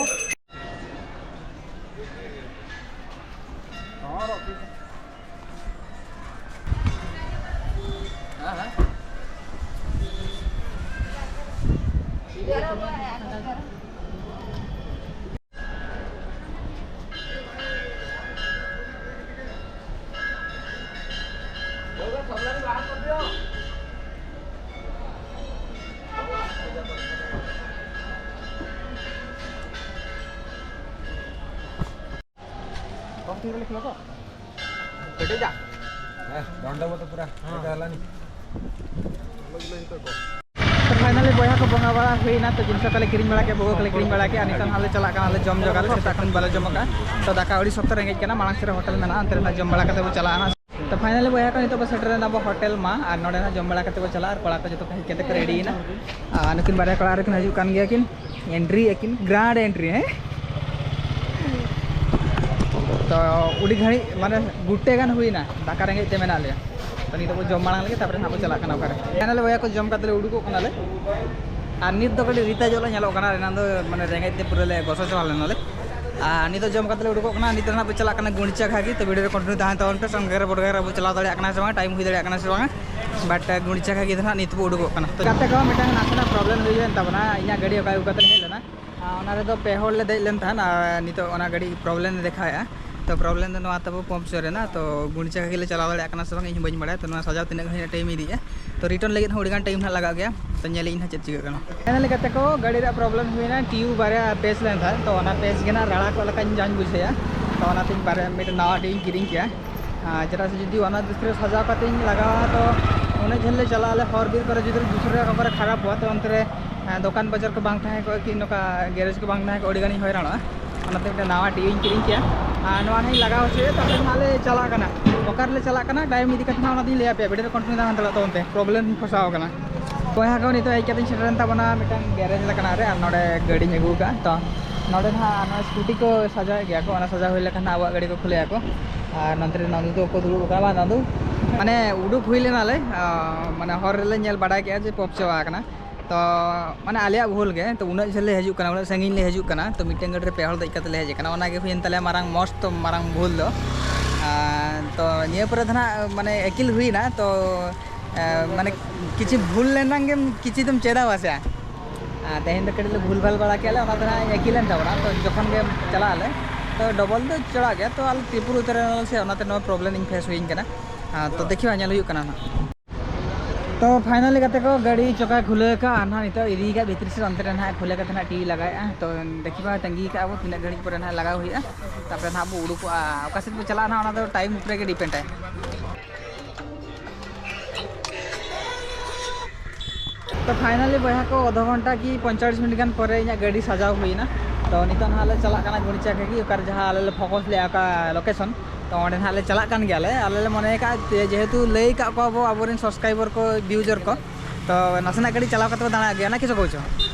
ᱠᱮᱴᱮᱡᱟ᱾ ᱦᱮᱸ, ᱰᱚᱸᱰᱮ ᱢᱚᱛᱚ ᱯᱩᱨᱟ ᱦᱮᱸ᱾ ᱮᱴᱟ ᱦᱮᱞᱟᱱᱤ᱾ ᱛᱚ finally ᱵᱚᱭᱦᱟ ᱠᱚ ᱵᱚᱸᱜᱟ ᱵᱟᱲᱟ ᱦᱩᱭᱱᱟ, ᱛᱚ ᱡᱤᱱᱤᱥ ᱠᱚᱞᱮ ᱠᱤᱨᱤᱧ ᱵᱟᱲᱟ ᱠᱮᱫ, ᱵᱷᱳᱜ ᱠᱚᱞᱮ ᱠᱤᱨᱤᱧ ᱵᱟᱲᱟ ᱠᱮᱫ, ᱟᱨ ᱱᱤᱛᱚᱜ ᱱᱟᱦᱟᱜ ᱞᱮ ᱪᱟᱞᱟᱜ ᱠᱟᱱᱟ, ᱞᱮ ᱡᱚᱢ ᱡᱚᱜᱟᱲ, ᱥᱮᱛᱟᱜ ᱠᱷᱚᱱ ᱵᱟᱞᱮ ᱡᱚᱢ ᱟᱠᱟᱫᱼᱟ᱾ ᱛᱚ ᱫᱟᱠᱟ ᱟᱹᱰᱤ ᱥᱚᱠᱛᱚ ᱨᱮᱸᱜᱮᱡ ᱠᱟᱱᱟ, ᱢᱟᱲᱟᱝ ᱥᱮᱫ ᱨᱮ ᱦᱳᱴᱮᱞ ᱢᱮᱱᱟᱜᱼᱟ, ᱚᱱᱛᱮ ᱨᱮ ᱱᱟᱦᱟᱜ ᱡᱚᱢ ᱵᱟᱲᱟ ᱠᱟᱛᱮ ᱵᱚ ᱪᱟᱞᱟᱜᱼᱟ ᱱᱟᱦᱟᱜ᱾ ᱛᱚ finally ᱵᱚᱭᱦᱟ ᱠᱚ, ᱱᱤᱛᱚᱜ ᱵᱚ ᱥᱮᱴᱮᱨ ᱮᱱᱟ ᱟᱵᱚ ᱦᱳᱴᱮᱞ ᱢᱟ, ᱟᱨ ᱱᱚᱰᱮ ᱱᱟᱦᱟᱜ ᱡᱚᱢ ᱵᱟᱲᱟ ᱠᱟᱛᱮ ᱵᱚ ᱪᱟᱞᱟᱜᱼᱟ, ᱟᱨ ᱠᱚᱲᱟ ᱠᱚ ᱡᱚᱛᱚ ᱠᱚ ᱦᱮᱡ ᱠᱟᱛᱮ ᱠᱚ ᱨᱮᱰᱤᱭᱮᱱᱟ, ᱟᱨ ᱱᱩᱠᱤᱱ ᱵᱟᱨᱭᱟ ᱠᱚᱲᱟ ᱟᱨ ᱠᱤᱱ ᱦᱤᱡᱩᱜ ᱠᱟᱱ ᱜᱮᱭᱟ ᱠᱤᱱ, ᱮᱱᱴᱨᱤ ᱟᱹᱠᱤᱱ ᱜᱨᱟᱱᱰ ᱮᱱᱴᱨᱤ, ᱦᱮᱸ᱾ ᱛᱚ ᱟᱹᱰᱤ ᱜᱷᱟᱹᱲᱤᱡ ᱢᱟᱱᱮ ᱜᱩᱴᱮ ᱜᱟᱱ ᱦᱩᱭᱱᱟ ᱫᱟᱠᱟ ᱨᱮᱸᱜᱮᱡ ᱛᱮ ᱢᱮᱱᱟᱜ ᱞᱮᱭᱟ᱾ ᱛᱚ ᱱᱤᱛᱚᱜ ᱵᱚ ᱡᱚᱢ ᱢᱟᱲᱟᱝ ᱞᱮᱜᱮ, ᱛᱟᱨᱯᱚᱨᱮ ᱱᱟᱦᱟᱜ ᱵᱚ ᱪᱟᱞᱟᱜ ᱠᱟᱱᱟ ᱚᱠᱟᱨᱮ᱾ ᱯᱷᱟᱭᱱᱟᱞᱤ ᱵᱚᱭᱦᱟ ᱠᱚ ᱡᱚᱢ ᱠᱟᱛᱮ ᱞᱮ ᱩᱰᱩᱠᱚᱜ ᱠᱟᱱᱟᱞᱮ᱾ ᱟᱨ ᱱᱤᱛ ᱫᱚ ᱠᱟᱹᱴᱤᱡ ᱨᱤᱛᱟ ᱧᱚᱜ ᱞᱮ ᱧᱮᱞᱚᱜ ᱠᱟᱱᱟ, ᱮᱱᱟᱝ ᱫᱚ ᱢᱟᱱᱮ ᱨᱮᱸᱜᱮᱡ ᱛᱮ ᱯᱩᱨᱟᱹ ᱞᱮ ᱜᱚᱥᱚ ᱪᱟᱵᱟ ᱞᱮᱱᱟᱞᱮ᱾ ᱟᱨ ᱱᱤᱛᱚᱜ ᱡᱚᱢ ᱠᱟᱛᱮ ᱞᱮ ᱩᱰᱩᱠᱚᱜ ᱠᱟᱱᱟ, ᱱᱤᱛᱚᱜ ᱱᱟᱦᱟᱜ ᱵᱚ ᱪᱟᱞᱟᱜ ᱠᱟᱱᱟ ᱜᱩᱲᱤᱪᱟ ᱜᱷᱟᱜᱤ᱾ ᱛᱚ ᱵᱷᱤᱰᱤᱭᱳ ᱨᱮ ᱠᱚᱱᱴᱤᱱᱤᱭᱩ ᱛᱟᱦᱮᱸ ᱦᱟᱛᱟᱲᱚᱜ ᱯᱮ, ᱥᱚᱸᱜᱮ ᱨᱮ ᱵᱚᱰᱜᱟᱨ ᱨᱮ ᱵᱚ ᱪᱟᱞᱟᱣ ᱫᱟᱲᱮᱭᱟᱜ ᱠᱟᱱᱟ ᱥᱮ ᱵᱟᱝᱟ, ᱴᱟᱭᱤᱢ ᱦᱩᱭ ᱫᱟᱲᱮᱭᱟᱜ ᱠᱟᱱᱟ ᱥᱮ ᱵᱟᱝᱟ᱾ ᱵᱟᱴ ᱜᱩᱲᱤᱪᱟ ᱜᱷᱟᱜᱤ ᱫᱚ ᱱᱟᱦᱟᱜ ᱱᱤᱛ ᱵᱚ ᱩᱰᱩᱠᱚᱜ ᱠᱟᱱᱟ᱾ ᱛᱚ ᱜᱟᱛᱮ ᱠᱚ, ᱢᱤᱫᱴᱟᱝ ᱱᱟᱥᱮᱱᱟᱜ ᱯᱨᱚᱵᱞᱮᱢ ᱦᱩᱭ ᱞᱮᱱ ᱛᱟᱵᱚᱱᱟ, ᱤᱧᱟᱹᱜ ᱜᱟᱹᱰᱤ ᱚᱠᱟ ᱟᱹᱜᱩ ᱠᱟᱛᱮ ᱦᱮᱡ ᱞᱮᱱᱟ᱾ ᱟᱨ ᱚᱱᱟ ᱨᱮᱫᱚ ᱯᱮ ᱦᱚᱲ ᱞᱮ ᱫᱮᱡ ᱞᱮᱱ ᱛᱟᱦᱮᱸᱫ, ᱟᱨ ᱱᱤᱛᱚᱜ ᱚᱱᱟ ᱜᱟᱹᱰᱤ ᱯᱨᱚᱵᱞᱮᱢ ᱮ ᱫᱮᱠᱷᱟᱣᱮᱫᱼᱟ᱾ ᱛᱚ ᱯᱨᱚᱵᱞᱮᱢ ᱫᱚ ᱱᱚᱣᱟ ᱛᱟᱵᱚ ᱯᱚᱢᱯᱪᱟᱨ ᱮᱱᱟ᱾ ᱛᱚ ᱜᱩᱲᱤᱪᱟ ᱜᱷᱟᱜᱤ ᱞᱮ ᱪᱟᱞᱟᱣ ᱫᱟᱲᱮᱭᱟᱜ ᱠᱟᱱᱟ ᱥᱮ ᱵᱟᱝ, ᱤᱧ ᱦᱚᱸ ᱵᱟᱹᱧ ᱵᱟᱲᱟᱭᱟ᱾ ᱛᱚ ᱱᱚᱣᱟ ᱥᱟᱡᱟᱣ ᱛᱤᱱᱟᱹᱜ ᱜᱷᱟᱹᱲᱤᱡ ᱴᱟᱭᱤᱢ ᱤᱫᱤᱭᱮᱫᱼᱟ᱾ ᱛᱚ ᱨᱤᱴᱟᱨᱱ ᱞᱟᱹᱜᱤᱫ ᱦᱚᱸ ᱟᱹᱰᱤ ᱜᱟᱱ ᱴᱟᱭᱤᱢ ᱱᱟᱦᱟᱜ ᱞᱟᱜᱟᱜ ᱜᱮᱭᱟ᱾ ᱛᱚ ᱧᱮᱞᱮᱫ ᱤᱧ ᱦᱟᱸᱜ ᱪᱮᱫ ᱪᱤᱠᱟᱹᱜ ᱠᱟᱱᱟ᱾ ᱯᱷᱟᱭᱱᱟᱞᱤ ᱜᱟᱛᱮ ᱠᱚ, ᱜᱟᱹᱰᱤ ᱨᱮᱭᱟᱜ ᱯᱨᱚᱵᱞᱮᱢ ᱦᱩᱭᱱᱟ, ᱴᱤᱭᱩᱵᱽ ᱵᱟᱨᱭᱟ ᱯᱮᱪ ᱞᱮᱱ ᱛᱟᱦᱮᱸᱫ, ᱛᱚ ᱚᱱᱟ ᱯᱮᱪ ᱜᱮ ᱱᱟᱦᱟᱜ ᱨᱟᱲᱟ ᱠᱚᱜ ᱞᱮᱠᱟᱧ ᱡᱟᱧ ᱵᱩᱡᱷᱟᱹᱣᱟ᱾ ᱛᱚ ᱚᱱᱟᱛᱮᱧ ᱵᱟᱨᱭᱟ ᱢᱤᱫᱴᱮᱱ ᱱᱟᱣᱟ ᱴᱤ ᱤᱧ ᱠᱤᱨᱤᱧ ᱠᱮᱜᱼᱟ᱾ ᱟᱨ ᱪᱮᱫᱟᱜ ᱥᱮ ᱡᱩᱫᱤ ᱚᱱᱟ ᱫᱩᱥᱨᱟᱹ ᱥᱟᱡᱟᱣ ᱠᱟᱛᱮᱧ ᱞᱟᱜᱟᱣᱟ, ᱛᱚ ᱩᱱᱟᱹᱜ ᱡᱷᱟᱹᱞ ᱞᱮ ᱪᱟᱞᱟᱜ ᱟᱞᱮ, ᱦᱚᱨ ᱵᱤᱨ ᱠᱚᱨᱮ ᱡᱩᱫᱤ ᱫᱩᱥᱨᱟᱹ ᱚᱠᱟ ᱠᱚᱨᱮ ᱠᱷᱟᱨᱟᱯᱚᱜᱼᱟ, ᱛᱚ ᱚᱱᱛᱮ ᱨᱮ, ᱦᱮᱸ, ᱫᱚᱠᱟᱱ ᱵᱟᱡᱟᱨ ᱠᱚ ᱵᱟᱝ ᱛᱟᱦᱮᱸ ᱠᱚᱜᱼᱟ, ᱠᱤ ᱱᱚᱝᱠᱟ ᱜᱮᱨᱮᱡᱽ ᱠᱚ ᱵᱟᱝ ᱛᱟᱦᱮᱸ ᱠᱚᱜᱼᱟ, ᱟᱹᱰᱤ ᱜᱟᱱᱤᱧ ᱦᱚᱭᱨᱟᱱᱚᱜᱼᱟ᱾ ᱚᱱᱟᱛᱮ ᱢᱤᱫᱴᱮᱱ ᱱᱟᱣᱟ ᱴᱤ ᱤᱧ ᱠᱤᱨᱤᱧ ᱠᱮᱜᱼᱟ᱾ ᱟᱨ ᱱᱚᱣᱟ ᱱᱟᱦᱟᱜ ᱤᱧ ᱞᱟᱜᱟᱣ ᱦᱚᱪᱚᱭᱟ, ᱛᱟᱨᱯᱚᱨᱮ ᱱᱟᱦᱟᱜ ᱞᱮ ᱪᱟᱞᱟᱜ ᱠᱟᱱᱟ᱾ ᱚᱠᱟ ᱨᱮᱞᱮ ᱪᱟᱞᱟᱜ ᱠᱟᱱᱟ, ᱴᱟᱭᱤᱢ ᱤᱫᱤ ᱠᱟᱛᱮ ᱱᱟᱦᱟᱜ ᱚᱱᱟ ᱫᱚᱧ ᱞᱟᱹᱭ ᱟᱯᱮᱭᱟ, ᱵᱷᱤᱰᱤᱭᱳ ᱨᱮ ᱠᱚᱱᱴᱤᱱᱤᱭᱩ ᱛᱟᱦᱮᱱ ᱛᱟᱞᱟᱜ ᱛᱟᱵᱚᱱ ᱯᱮ, ᱯᱨᱚᱵᱞᱮᱢ ᱨᱤᱧ ᱯᱷᱟᱥᱟᱣ ᱠᱟᱱᱟ᱾ ᱵᱚᱭᱦᱟ ᱠᱚ, ᱱᱤᱛᱚᱜ ᱦᱮᱡ ᱠᱟᱛᱮᱧ ᱥᱮᱴᱮᱨᱮᱱ ᱛᱟᱵᱚᱱᱟ ᱢᱤᱫᱴᱟᱝ ᱜᱮᱨᱮᱡᱽ ᱞᱮᱠᱟᱱᱟᱜ ᱨᱮ, ᱟᱨ ᱱᱚᱰᱮ ᱜᱟᱹᱰᱤᱧ ᱟᱹᱜᱩ ᱠᱟᱜᱼᱟ᱾ ᱛᱚ ᱱᱚᱰᱮ ᱱᱟᱦᱟᱜ ᱱᱚᱣᱟ ᱥᱠᱩᱴᱤ ᱠᱚ ᱥᱟᱡᱟᱣᱮᱫ ᱜᱮᱭᱟ ᱠᱚ, ᱚᱱᱟ ᱥᱟᱡᱟᱣ ᱦᱩᱭ ᱞᱮᱠᱷᱟᱱ ᱱᱟᱦᱟᱜ ᱟᱵᱚᱣᱟᱜ ᱜᱟᱹᱰᱤ ᱠᱚ ᱠᱷᱩᱞᱟᱹᱭᱟ ᱠᱚ᱾ ᱟᱨ ᱱᱚᱱᱛᱮ ᱨᱮ ᱱᱟᱫᱩ ᱛᱟᱠᱚ ᱫᱩᱲᱩᱵ ᱟᱠᱟᱱᱟ, ᱵᱟᱝ ᱱᱟᱫᱩ? ᱢᱟᱱᱮ ᱩᱰᱩᱠ ᱦᱩᱭ ᱞᱮᱱᱟᱞᱮ, ᱟᱸ, ᱢᱟᱱᱮ ᱦᱚᱨ ᱨᱮᱞᱮ ᱧᱮᱞ ᱵᱟᱲᱟ ᱠᱮᱜᱼᱟ ᱡᱮ ᱯᱚᱯ ᱪᱟᱵᱟ ᱟᱠᱟᱱᱟ᱾ ᱛᱚ ᱢᱟᱱᱮ ᱟᱞᱮᱭᱟᱜ ᱵᱷᱩᱞ ᱜᱮ, ᱛᱚ ᱩᱱᱟᱹᱜ ᱡᱷᱟᱹᱞ ᱞᱮ ᱦᱤᱡᱩᱜ ᱠᱟᱱᱟ, ᱩᱱᱟᱹᱜ ᱥᱟᱺᱜᱤᱧ ᱞᱮ ᱦᱤᱡᱩᱜ ᱠᱟᱱᱟ, ᱛᱚ ᱢᱤᱫᱴᱮᱱ ᱜᱟᱹᱰᱤ ᱨᱮ ᱯᱮ ᱦᱚᱲ ᱫᱮᱡ ᱠᱟᱛᱮ ᱞᱮ ᱦᱮᱡ ᱟᱠᱟᱱᱟ, ᱚᱱᱟ ᱜᱮ ᱦᱩᱭᱮᱱ ᱛᱟᱞᱮᱭᱟ ᱢᱟᱨᱟᱝ ᱢᱚᱥᱛ ᱢᱟᱨᱟᱝ ᱵᱷᱩᱞ ᱫᱚ᱾ ᱟᱨ ᱛᱚ ᱱᱤᱭᱟᱹ ᱯᱚᱨᱮ ᱫᱚ ᱱᱟᱦᱟᱜ ᱢᱟᱱᱮ ᱟᱹᱠᱤᱞ ᱦᱩᱭᱱᱟ, ᱛᱚ ᱮ, ᱢᱟᱱᱮ ᱠᱤᱪᱷᱩ ᱵᱷᱩᱞ ᱞᱮᱱᱟᱝ ᱜᱮᱢ ᱠᱤᱪᱷᱩ ᱫᱚᱢ ᱪᱮᱫᱟ ᱵᱟᱥᱮ᱾ ᱟᱨ ᱛᱮᱦᱮᱧ ᱫᱚ ᱠᱟᱹᱴᱤᱡ ᱞᱮ ᱵᱷᱩᱞ ᱵᱷᱟᱞ ᱵᱟᱲᱟ ᱠᱮᱜᱼᱟ ᱞᱮ, ᱚᱱᱟ ᱫᱚ ᱱᱟᱦᱟᱜ ᱟᱹᱠᱤᱞᱮᱱ ᱛᱟᱵᱚᱱᱟ᱾ ᱛᱚ ᱡᱚᱠᱷᱚᱱ ᱜᱮ ᱪᱟᱞᱟᱜ ᱟᱞᱮ, ᱛᱚ ᱰᱚᱵᱚᱞ ᱫᱚ ᱪᱟᱞᱟᱜ ᱜᱮᱭᱟ, ᱛᱚ ᱟᱞᱮ ᱛᱨᱤᱯᱩᱨ ᱩᱛᱟᱹᱨ ᱮᱱᱟᱞᱮ ᱥᱮ, ᱚᱱᱟᱛᱮ ᱱᱚᱣᱟ ᱯᱨᱚᱵᱞᱮᱢ ᱤᱧ ᱯᱷᱮᱥ ᱦᱩᱭᱟᱹᱧ ᱠᱟᱱᱟ᱾ ᱟᱨ ᱛᱚ ᱫᱮᱠᱷᱤ ᱵᱟ, ᱧᱮᱞ ᱦᱩᱭᱩᱜ ᱠᱟᱱᱟ ᱱᱟᱦᱟᱜ᱾ ᱛᱚ ᱯᱷᱟᱭᱱᱟᱞᱤ ᱜᱟᱛᱮ ᱠᱚ, ᱜᱟᱹᱰᱤ ᱪᱚᱠᱟᱭ ᱠᱷᱩᱞᱟᱹᱣ ᱟᱠᱟᱫᱼᱟ, ᱟᱨ ᱱᱟᱦᱟᱜ ᱱᱤᱛᱚᱜ ᱤᱫᱤᱭ ᱠᱟᱜ ᱵᱷᱤᱛᱨᱤ ᱥᱮᱫ, ᱚᱱᱛᱮ ᱨᱮ ᱱᱟᱦᱟᱜ ᱠᱷᱩᱞᱟᱹᱣ ᱠᱟᱛᱮ ᱱᱟᱦᱟᱜ ᱴᱤ ᱞᱟᱜᱟᱣᱮᱫᱼᱟ᱾ ᱛᱚ ᱫᱮᱠᱷᱤ ᱵᱟ, ᱛᱟᱺᱜᱤ ᱠᱟᱜᱼᱟ ᱵᱚ ᱛᱤᱱᱟᱹᱜ ᱜᱷᱟᱹᱲᱤᱡ ᱯᱚᱨᱮ ᱱᱟᱦᱟᱜ ᱞᱟᱜᱟᱣ ᱦᱩᱭᱩᱜᱼᱟ, ᱛᱟᱨᱯᱚᱨᱮ ᱱᱟᱦᱟᱜ ᱵᱚ ᱩᱰᱩᱠᱚᱜᱼᱟ᱾ ᱚᱠᱟ ᱥᱮᱫ ᱵᱚ ᱪᱟᱞᱟᱜᱼᱟ ᱱᱟᱦᱟᱜ, ᱚᱱᱟ ᱫᱚ ᱴᱟᱭᱤᱢ ᱩᱯᱨᱮ ᱜᱮ ᱰᱤᱯᱮᱱᱰᱟᱭ᱾ ᱛᱚ ᱯᱷᱟᱭᱱᱟᱞᱤ ᱵᱚᱭᱦᱟ ᱠᱚ, ᱟᱫᱷᱟ ᱜᱷᱚᱱᱴᱟ ᱠᱤ ᱯᱚᱧᱪᱟᱥ ᱢᱤᱱᱤᱴ ᱜᱟᱱ ᱯᱚᱨᱮ ᱤᱧᱟᱹᱜ ᱜᱟᱹᱰᱤ ᱥᱟᱡᱟᱣ ᱦᱩᱭᱱᱟ᱾ ᱛᱚ ᱱᱤᱛᱚᱜ ᱱᱟᱦᱟᱜ ᱞᱮ ᱪᱟᱞᱟᱜ ᱠᱟᱱᱟ ᱜᱩᱲᱤᱪᱟ ᱠᱷᱟᱹᱜᱤ, ᱚᱠᱟᱨᱮ ᱡᱟᱦᱟᱸ ᱟᱞᱮ ᱞᱮ ᱯᱷᱳᱠᱟᱥ ᱞᱮᱫᱼᱟ, ᱚᱠᱟ ᱞᱳᱠᱮᱥᱚᱱ᱾ ᱛᱚ ᱚᱸᱰᱮ ᱱᱟᱦᱟᱜ ᱞᱮ ᱪᱟᱞᱟᱜ ᱠᱟᱱ ᱜᱮᱭᱟᱞᱮ᱾ ᱟᱞᱮ ᱞᱮ ᱢᱚᱱᱮ ᱟᱠᱟᱫ ᱡᱮ, ᱡᱮᱦᱮᱛᱩ ᱞᱟᱹᱭ ᱟᱠᱟᱫ ᱠᱚᱣᱟ ᱵᱚ ᱟᱵᱚᱨᱮᱱ ᱥᱟᱵᱥᱠᱨᱟᱭᱵᱟᱨ ᱠᱚ, ᱵᱷᱤᱭᱩᱡᱟᱨ ᱠᱚ, ᱛᱚ ᱱᱟᱥᱮᱱᱟᱜ ᱜᱟᱹᱰᱤ ᱪᱟᱞᱟᱣ ᱠᱟᱛᱮ ᱵᱚ ᱫᱟᱬᱟ ᱟᱹᱜᱩᱭᱟ, ᱱᱟ ᱠᱤ ᱪᱚ ᱠᱚ ᱪᱚ?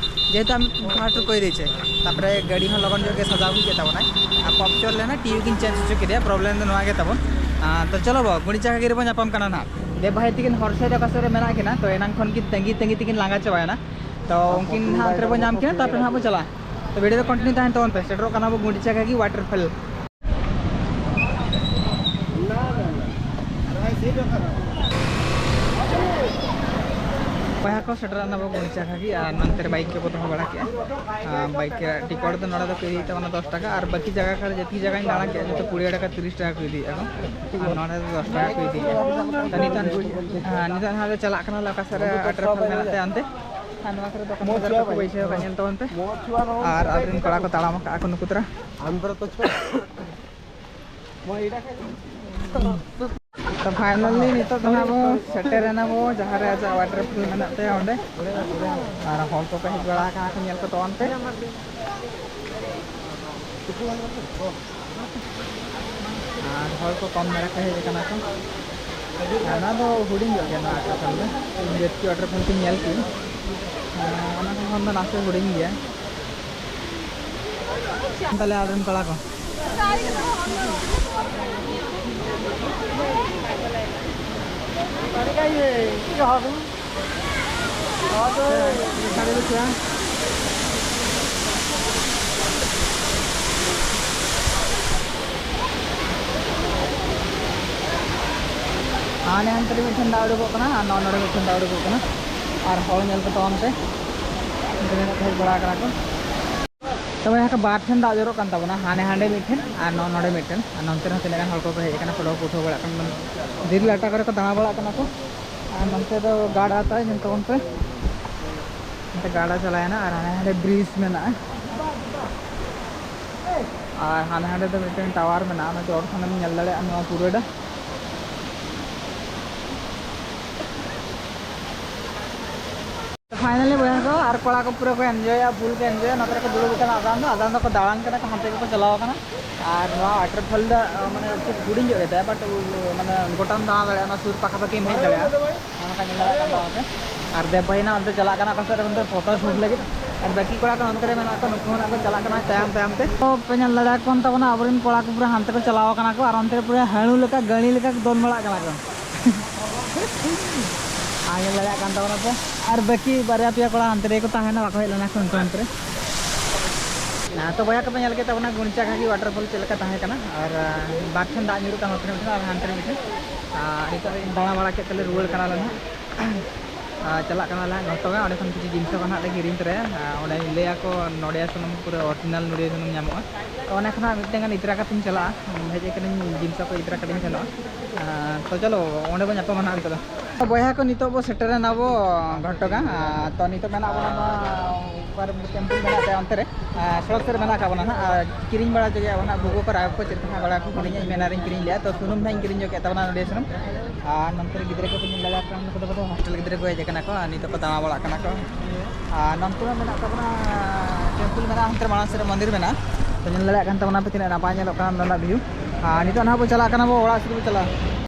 ᱡᱮᱦᱮᱛᱩ ᱟᱢ ᱯᱷᱟᱥᱴ ᱨᱮ ᱠᱚᱭ ᱫᱤᱭᱮᱪᱷᱮ, ᱛᱟᱨᱯᱚᱨᱮ ᱜᱟᱹᱰᱤ ᱦᱚᱸ ᱞᱚᱜᱚᱱ ᱧᱚᱜ ᱜᱮ ᱥᱟᱡᱟᱣ ᱦᱩᱭ ᱠᱮᱫ ᱛᱟᱵᱚᱱᱟᱭ, ᱟᱨ ᱯᱚᱯᱪᱚᱨ ᱞᱮᱱᱟ, ᱴᱤᱭᱩ ᱠᱤᱱ ᱪᱮᱧᱡᱽ ᱦᱚᱪᱚ ᱠᱮᱫᱮᱭᱟ, ᱯᱨᱚᱵᱞᱮᱢ ᱫᱚ ᱱᱚᱣᱟ ᱜᱮ ᱛᱟᱵᱚᱱ᱾ ᱟᱨ ᱛᱚ ᱪᱚᱞᱚ ᱵᱚ, ᱜᱩᱲᱤᱪᱟ ᱠᱷᱟᱹᱜᱤ ᱨᱮᱵᱚᱱ ᱧᱟᱯᱟᱢ ᱠᱟᱱᱟ ᱱᱟᱦᱟᱜ᱾ ᱫᱮ ᱵᱷᱟᱭ ᱛᱤᱠᱤᱱ ᱦᱚᱨ ᱥᱮᱫ ᱨᱮ ᱚᱠᱟ ᱥᱮᱫ ᱨᱮ ᱢᱮᱱᱟᱜ ᱠᱤᱱᱟ, ᱛᱚ ᱮᱱᱟᱝ ᱠᱷᱚᱱ ᱠᱤᱱ ᱛᱟᱺᱜᱤ ᱛᱟᱺᱜᱤ ᱛᱮᱠᱤᱱ ᱞᱟᱸᱜᱟ ᱪᱟᱵᱟᱭᱮᱱᱟ᱾ ᱛᱚ ᱩᱱᱠᱤᱱ ᱦᱟᱸᱜ ᱚᱱᱛᱮ ᱨᱮᱵᱚᱱ ᱧᱟᱢ ᱠᱤᱱᱟ, ᱛᱟᱨᱯᱚᱨᱮ ᱦᱟᱸᱜ ᱵᱚ ᱪᱟᱞᱟᱜᱼᱟ᱾ ᱛᱚ ᱵᱷᱤᱰᱤᱭᱳ ᱨᱮ ᱠᱚᱱᱴᱤᱱᱤᱭᱩ ᱛᱟᱦᱮᱱ ᱛᱟᱵᱚᱱ ᱯᱮ, ᱥᱮᱴᱮᱨᱚᱜ ᱠᱟᱱᱟ ᱵᱚ ᱜᱩᱲᱤᱪᱟ ᱠᱷᱟᱹᱜᱤ ᱣᱟᱴᱟᱨ ᱯᱷᱚᱞ᱾ ᱵᱚᱭᱦᱟ ᱠᱚ, ᱥᱮᱴᱮᱨ ᱮᱱᱟ ᱵᱚ ᱜᱩᱲᱤᱪᱟ ᱠᱷᱟᱹᱜᱤ, ᱟᱨ ᱱᱚᱱᱛᱮ ᱨᱮ ᱵᱟᱭᱤᱠ ᱠᱚᱵᱚ ᱫᱚᱦᱚ ᱵᱟᱲᱟ ᱠᱮᱜᱼᱟ᱾ ᱟᱨ ᱵᱟᱭᱤᱠ ᱨᱮᱭᱟᱜ ᱴᱤᱠᱚᱴ ᱫᱚ ᱱᱚᱰᱮ ᱫᱚ ᱠᱚ ᱤᱫᱤᱭᱮᱫ ᱛᱟᱵᱚᱱᱟ ᱫᱚᱥ ᱴᱟᱠᱟ, ᱟᱨ ᱵᱟᱹᱠᱤ ᱡᱟᱭᱜᱟ ᱠᱚᱨᱮ ᱡᱮᱛᱮ ᱡᱟᱭᱜᱟᱧ ᱫᱟᱬᱟ ᱠᱮᱜᱼᱟ, ᱡᱚᱛᱚ ᱠᱩᱲᱤ ᱴᱟᱠᱟ, ᱛᱤᱨᱤᱥ ᱴᱟᱠᱟ ᱠᱚ ᱤᱫᱤᱭᱮᱫᱼᱟ ᱠᱚ, ᱟᱨ ᱱᱚᱰᱮ ᱫᱚ ᱫᱚᱥ ᱴᱟᱠᱟ ᱠᱚ ᱤᱫᱤᱭᱮᱫᱼᱟ᱾ ᱛᱚ ᱱᱤᱛᱚᱜ, ᱦᱮᱸ, ᱱᱤᱛᱚᱜ ᱱᱟᱦᱟᱜ ᱞᱮ ᱪᱟᱞᱟᱜ ᱠᱟᱱᱟ ᱞᱮ ᱚᱠᱟ ᱥᱮᱫ ᱨᱮ ᱣᱟᱴᱟᱨ ᱯᱷᱚᱞ ᱢᱮᱱᱟᱜ ᱛᱟᱭᱟ ᱚᱱᱛᱮ, ᱟᱨ ᱱᱚᱣᱟ ᱠᱚᱨᱮ ᱫᱚᱠᱟᱱ ᱵᱟᱡᱟᱨ ᱠᱚᱠᱚ ᱵᱟᱹᱭᱥᱟᱹᱣ ᱟᱠᱟᱫ, ᱧᱮᱞ ᱛᱟᱵᱚᱱ ᱯᱮ᱾ ᱟᱨ ᱟᱵᱚᱨᱮᱱ ᱠᱚᱲᱟ ᱠᱚ ᱛᱟᱲᱟᱢ ᱟᱠᱟᱫᱼᱟ ᱠᱚ ᱱᱩᱠᱩ ᱛᱚᱨᱟ᱾ ᱛᱚ finally ᱱᱤᱛᱚᱜ ᱫᱚ ᱦᱟᱸᱜ ᱵᱚ ᱥᱮᱴᱮᱨ ᱮᱱᱟ ᱵᱚ ᱡᱟᱦᱟᱸ ᱨᱮ ᱟᱡᱟᱜ waterfall ᱢᱮᱱᱟᱜ ᱛᱟᱭᱟ ᱚᱸᱰᱮ᱾ ᱟᱨ ᱦᱚᱲ ᱠᱚᱠᱚ ᱦᱮᱡ ᱵᱟᱲᱟ ᱟᱠᱟᱱᱟ ᱠᱚ ᱧᱮᱞ ᱠᱚᱫᱚ ᱚᱱᱛᱮ᱾ ᱟᱨ ᱦᱚᱲ ᱠᱚ ᱠᱚᱢ ᱫᱷᱟᱨᱟ ᱠᱚ ᱦᱮᱡ ᱟᱠᱟᱱᱟ ᱠᱚ᱾ ᱟᱨ ᱱᱚᱣᱟ ᱫᱚ ᱦᱩᱰᱤᱧ ᱧᱚᱜ ᱜᱮᱭᱟ, ᱱᱚᱣᱟ waterfall ᱫᱚ᱾ ᱤᱧ ᱡᱮᱴᱠᱤ waterfall ᱠᱚᱧ ᱧᱮᱞ ᱠᱮᱫ, ᱟᱨ ᱚᱱᱟ ᱠᱚ ᱠᱷᱚᱱ ᱫᱚ ᱱᱟᱥᱮ ᱦᱩᱰᱤᱧ ᱜᱮᱭᱟ᱾ ᱛᱟᱦᱞᱮ ᱟᱞᱮᱨᱮᱱ ᱠᱚᱲᱟ ᱠᱚ᱾ ᱦᱟᱱᱮ ᱦᱟᱱᱛᱮ ᱨᱮ ᱢᱤᱫᱴᱷᱮᱱ ᱫᱟᱜ ᱩᱰᱩᱠᱚᱜ ᱠᱟᱱᱟ ᱟᱨ ᱱᱚᱜᱼᱚ ᱱᱚᱰᱮ ᱢᱤᱫᱴᱷᱮᱱ ᱫᱟᱜ ᱩᱰᱩᱠᱚᱜ ᱠᱟᱱᱟ᱾ ᱟᱨ ᱦᱚᱲ ᱧᱮᱞ ᱠᱚ ᱛᱟᱵᱚᱱ ᱯᱮ, ᱚᱱᱛᱮ ᱨᱮ ᱦᱮᱡ ᱵᱟᱲᱟ ᱟᱠᱟᱱᱟ ᱠᱚ᱾ ᱛᱚᱵᱮ ᱦᱮᱸ, ᱵᱟᱨ ᱴᱷᱮᱱ ᱫᱟᱜ ᱡᱚᱨᱚᱜ ᱠᱟᱱ ᱛᱟᱵᱚᱱᱟ, ᱦᱟᱱᱮ ᱦᱟᱸᱰᱮ ᱢᱤᱫᱴᱷᱮᱱ ᱟᱨ ᱱᱚᱜᱼᱚ ᱱᱚᱰᱮ ᱢᱤᱫᱴᱷᱮᱱ, ᱟᱨ ᱱᱚᱱᱛᱮ ᱨᱮᱦᱚᱸ ᱛᱤᱱᱟᱹᱜ ᱜᱟᱱ ᱦᱚᱲ ᱠᱚᱠᱚ ᱦᱮᱡ ᱟᱠᱟᱱᱟ, ᱯᱷᱳᱴᱳ ᱠᱚ ᱩᱴᱷᱟᱹᱣ ᱵᱟᱲᱟᱜ ᱠᱟᱱᱟ, ᱫᱷᱤᱨᱤ ᱞᱟᱴᱟ ᱠᱚᱨᱮ ᱠᱚ ᱫᱟᱬᱟ ᱵᱟᱲᱟᱜ ᱠᱟᱱᱟ ᱠᱚ᱾ ᱟᱨ ᱱᱚᱱᱛᱮ ᱫᱚ ᱜᱟᱰᱟ ᱛᱟᱭ, ᱧᱮᱞ ᱛᱟᱵᱚᱱ ᱯᱮ, ᱱᱚᱱᱛᱮ ᱜᱟᱰᱟ ᱪᱟᱞᱟᱣᱮᱱᱟ ᱟᱨ ᱦᱟᱱᱮ ᱦᱟᱸᱰᱮ ᱵᱨᱤᱡᱽ ᱢᱮᱱᱟᱜᱼᱟ᱾ ᱟᱨ ᱦᱟᱱᱮ ᱦᱟᱸᱰᱮ ᱫᱚ ᱢᱤᱫᱴᱮᱱ ᱴᱟᱣᱟᱨ ᱢᱮᱱᱟᱜᱼᱟ, ᱚᱱᱟ ᱪᱚᱴ ᱠᱷᱚᱱᱮᱢ ᱧᱮᱞ ᱫᱟᱲᱮᱭᱟᱜᱼᱟ ᱱᱚᱣᱟ ᱯᱩᱨᱟᱹᱴᱟ᱾ ᱯᱷᱟᱭᱱᱟᱞᱤ ᱵᱚᱭᱦᱟ ᱠᱚ ᱟᱨ ᱠᱚᱲᱟ ᱠᱚ ᱯᱩᱨᱟᱹ ᱠᱚ ᱮᱱᱡᱚᱭᱟ, ᱯᱷᱩᱞ ᱠᱚ ᱮᱱᱡᱚᱭᱟ᱾ ᱱᱚᱛᱮ ᱨᱮᱠᱚ ᱫᱩᱲᱩᱵ ᱟᱠᱟᱱᱟ, ᱟᱫᱷᱟᱱ ᱫᱚ ᱟᱫᱷᱟᱱ ᱫᱚᱠᱚ ᱫᱟᱬᱟᱱ ᱠᱟᱱᱟ ᱠᱚ, ᱦᱟᱱᱛᱮ ᱜᱮᱠᱚ ᱪᱟᱞᱟᱣ ᱟᱠᱟᱱᱟ᱾ ᱟᱨ ᱱᱚᱣᱟ ᱣᱟᱴᱟᱨ ᱯᱷᱚᱞ ᱫᱚ ᱢᱟᱱᱮ ᱠᱷᱩᱵ ᱦᱩᱰᱤᱧ ᱧᱚᱜ ᱜᱮᱛᱟᱭᱟ, ᱵᱟᱴ ᱢᱟᱱᱮ ᱜᱚᱴᱟᱢ ᱫᱟᱬᱟ ᱫᱟᱲᱮᱭᱟᱜᱼᱟ, ᱚᱱᱟ ᱥᱩᱨ ᱯᱟᱠᱟᱯᱟᱠᱤᱢ ᱦᱮᱡ ᱫᱟᱲᱮᱭᱟᱜᱼᱟ᱾ ᱚᱱᱟ ᱠᱚ ᱧᱮᱞ ᱫᱟᱲᱮᱭᱟᱜ ᱠᱟᱱ ᱛᱟᱵᱚᱱᱟ ᱯᱮ᱾ ᱟᱨ ᱫᱮᱵ ᱵᱷᱟᱭ ᱱᱟ ᱚᱱᱛᱮ ᱪᱟᱞᱟᱜ ᱠᱟᱱᱟ ᱚᱠᱟ ᱥᱮᱫ ᱨᱮ ᱢᱮᱱᱛᱮ ᱯᱷᱳᱴᱳ ᱥᱩᱴ ᱞᱟᱹᱜᱤᱫ᱾ ᱟᱨ ᱵᱟᱹᱠᱤ ᱠᱚᱲᱟ ᱠᱚ ᱱᱚᱛᱮ ᱨᱮ ᱢᱮᱱᱟᱜ ᱠᱚᱣᱟ, ᱱᱩᱠᱩ ᱦᱚᱸ ᱱᱟᱜ ᱠᱚ ᱪᱟᱞᱟᱜ ᱠᱟᱱᱟ ᱛᱟᱭᱚᱢ ᱛᱟᱭᱚᱢ ᱛᱮ᱾ ᱛᱚ ᱯᱮ ᱧᱮᱞ ᱫᱟᱲᱮᱭᱟᱠᱚ ᱠᱟᱱ ᱛᱟᱵᱚᱱᱟ ᱟᱵᱚᱨᱮᱱ ᱠᱚᱲᱟ ᱠᱚ ᱯᱩᱨᱟᱹ ᱦᱟᱱᱛᱮ ᱠᱚ ᱪᱟᱞᱟᱣ ᱠᱟᱱᱟ ᱠᱚ, ᱟᱨ ᱚᱱᱛᱮ ᱨᱮ ᱯᱩᱨᱟᱹ ᱦᱟᱹᱬᱩ ᱞᱮᱠᱟ ᱜᱟᱹᱲᱤ ᱞᱮᱠᱟ ᱠᱚ ᱫᱚᱱ ᱵᱟᱲᱟᱜ ᱠᱟᱱᱟ ᱠᱚ᱾ ᱟᱨ ᱧᱮᱞ ᱫᱟᱲᱮᱭᱟᱜ ᱠᱟᱱ ᱛᱟᱵᱚᱱᱟ ᱯᱮ᱾ ᱟᱨ ᱵᱟᱹᱠᱤ ᱵᱟᱨᱭᱟ ᱯᱮᱭᱟ ᱠᱚᱲᱟ ᱦᱟᱱᱛᱮ ᱨᱮᱜᱮ ᱠᱚ ᱛᱟᱦᱮᱸᱱᱟ, ᱵᱟᱠᱚ ᱦᱮᱡ ᱞᱮᱱᱟ ᱠᱚ ᱩᱱᱠᱩ ᱦᱟᱱᱛᱮ ᱨᱮ᱾ ᱦᱮᱸ, ᱛᱚ ᱵᱚᱭᱦᱟ ᱠᱚᱯᱮ ᱧᱮᱞ ᱠᱮᱫ ᱛᱟᱵᱚᱱᱟ ᱜᱩᱱᱪᱟ ᱜᱷᱟᱜᱤ ᱣᱟᱴᱟᱨ ᱯᱷᱚᱞ ᱪᱮᱫ ᱞᱮᱠᱟ ᱛᱟᱦᱮᱸ ᱠᱟᱱᱟ᱾ ᱟᱨ, ᱟ, ᱵᱟᱨ ᱴᱷᱮᱱ ᱫᱟᱜ ᱧᱩᱨᱩᱜ ᱠᱟᱱᱟ, ᱱᱚᱛᱮ ᱨᱮ ᱢᱤᱫᱴᱷᱮᱱ ᱟᱨ ᱦᱟᱱᱛᱮ ᱨᱮ ᱢᱤᱫᱴᱷᱮᱱ᱾ ᱟᱨ ᱱᱤᱛᱚᱜ ᱫᱟᱬᱟ ᱵᱟᱲᱟ ᱠᱮᱫ ᱛᱮᱞᱮ ᱨᱩᱣᱟᱹᱲ ᱠᱟᱱᱟ ᱞᱮ ᱱᱟᱦᱟᱜ᱾ ᱟᱨ ᱪᱟᱞᱟᱜ ᱠᱟᱱᱟ ᱞᱮ ᱦᱟᱸᱜ ᱜᱷᱟᱴᱚᱜᱟ, ᱚᱸᱰᱮ ᱠᱷᱚᱱ ᱠᱤᱪᱷᱩ ᱡᱤᱱᱤᱥ ᱠᱚ ᱱᱟᱦᱟᱜ ᱞᱮ ᱠᱤᱨᱤᱧ ᱛᱚᱨᱟᱭᱟ᱾ ᱟᱨ ᱚᱸᱰᱮ ᱞᱟᱹᱭᱟ ᱠᱚ ᱱᱚᱰᱮ ᱥᱩᱱᱩᱢ ᱯᱩᱨᱟᱹ original ᱱᱚᱰᱮ ᱥᱩᱱᱩᱢ ᱧᱟᱢᱚᱜᱼᱟ᱾ ᱛᱚ ᱚᱸᱰᱮ ᱠᱷᱚᱱᱟᱜ ᱢᱤᱫᱴᱮᱱ ᱜᱟᱱ ᱤᱫᱤ ᱛᱚᱨᱟ ᱠᱟᱛᱮᱧ ᱪᱟᱞᱟᱜᱼᱟ, ᱦᱮᱡ ᱠᱟᱹᱱᱟᱹᱧ ᱡᱤᱱᱤᱥ ᱠᱚ ᱤᱫᱤ ᱛᱚᱨᱟ ᱠᱟᱛᱮᱧ ᱥᱮᱱᱚᱜᱼᱟ᱾ ᱟᱨ ᱛᱚ ᱪᱚᱞᱚ ᱚᱸᱰᱮ ᱵᱚᱱ ᱧᱟᱯᱟᱢᱟ ᱱᱟᱦᱟᱜ ᱱᱤᱛᱚᱜ ᱫᱚ᱾ ᱵᱚᱭᱦᱟ ᱠᱚ ᱱᱤᱛᱚᱜ ᱵᱚ ᱥᱮᱴᱮᱨᱮᱱᱟ ᱵᱚ ᱜᱷᱟᱴᱚᱜᱟ᱾ ᱟᱨ ᱛᱚ ᱱᱤᱛᱚᱜ ᱢᱮᱱᱟᱜ ᱵᱚᱱᱟ ᱱᱚᱣᱟ ᱟᱨ ᱴᱮᱢᱯᱩᱞ ᱢᱮᱱᱟᱜ ᱛᱟᱭᱟ ᱚᱱᱛᱮ ᱨᱮ, ᱟᱨ ᱥᱚᱲᱚᱠ ᱥᱮᱫ ᱨᱮ ᱢᱮᱱᱟᱜ ᱟᱠᱟᱫ ᱵᱚᱱᱟ ᱱᱟᱦᱟᱜ᱾ ᱟᱨ ᱠᱤᱨᱤᱧ ᱵᱟᱲᱟ ᱦᱚᱪᱚ ᱠᱮᱫᱟ ᱵᱚᱱ ᱱᱟᱦᱟᱜ, ᱜᱚᱜᱚ ᱠᱚ ᱨᱟᱜᱟ ᱠᱚ ᱪᱮᱫ ᱠᱚ ᱱᱟᱦᱟᱜ ᱵᱟᱲᱟ ᱠᱚ ᱠᱤᱨᱤᱧᱟ, ᱤᱧ ᱢᱮᱱᱟ ᱟᱨᱤᱧ ᱠᱤᱨᱤᱧ ᱞᱮᱫᱼᱟ᱾ ᱛᱚ ᱥᱩᱱᱩᱢ ᱱᱟᱦᱟᱜ ᱤᱧ ᱠᱤᱨᱤᱧ ᱧᱚᱜ ᱠᱮᱫ ᱛᱟᱵᱚᱱᱟ ᱱᱚᱰᱮ ᱥᱩᱱᱩᱢ᱾ ᱟᱨ ᱱᱚᱱᱛᱮ ᱨᱮ ᱜᱤᱫᱽᱨᱟᱹ ᱠᱚ ᱯᱮ ᱧᱮᱞ ᱫᱟᱲᱮᱭᱟᱜ ᱠᱟᱱᱟ, ᱱᱩᱠᱩ ᱫᱚ ᱵᱚᱞᱮ ᱦᱳᱥᱴᱮᱞ ᱜᱤᱫᱽᱨᱟᱹ ᱠᱚ ᱦᱮᱡ ᱟᱠᱟᱱᱟ ᱠᱚ, ᱟᱨ ᱱᱤᱛᱚᱜ ᱠᱚ ᱫᱟᱬᱟ ᱵᱟᱲᱟᱜ ᱠᱟᱱᱟ ᱠᱚ᱾ ᱟᱨ ᱱᱚᱱᱛᱮ ᱢᱟ ᱢᱮᱱᱟᱜ ᱛᱟᱵᱚᱱᱟ ᱴᱮᱢᱯᱩᱞ ᱢᱮᱱᱟᱜᱼᱟ, ᱦᱟᱱᱛᱮ ᱨᱮ ᱢᱟᱲᱟᱝ ᱥᱮᱫ ᱨᱮ ᱢᱚᱱᱫᱤᱨ ᱢᱮᱱᱟᱜᱼᱟ᱾ ᱛᱚ ᱧᱮᱞ ᱫᱟᱲᱮᱭᱟᱜ ᱠᱟᱱ ᱛᱟᱵᱚᱱᱟ ᱯᱮ ᱛᱤᱱᱟᱹᱜ ᱱᱟᱯᱟᱭ ᱧᱮᱞᱚᱜ ᱠᱟᱱᱟ ᱱᱚᱸᱰᱮᱱᱟᱜ ᱵᱷᱤᱭᱩ᱾ ᱟᱨ ᱱᱤᱛᱚᱜ ᱱᱟᱦᱟᱜ ᱵᱚᱱ ᱪᱟᱞᱟᱜ ᱠᱟᱱᱟ ᱵᱚ ᱚᱲᱟᱜ ᱥᱮᱫ ᱵᱚᱱ ᱪᱟᱞᱟᱜᱼᱟ᱾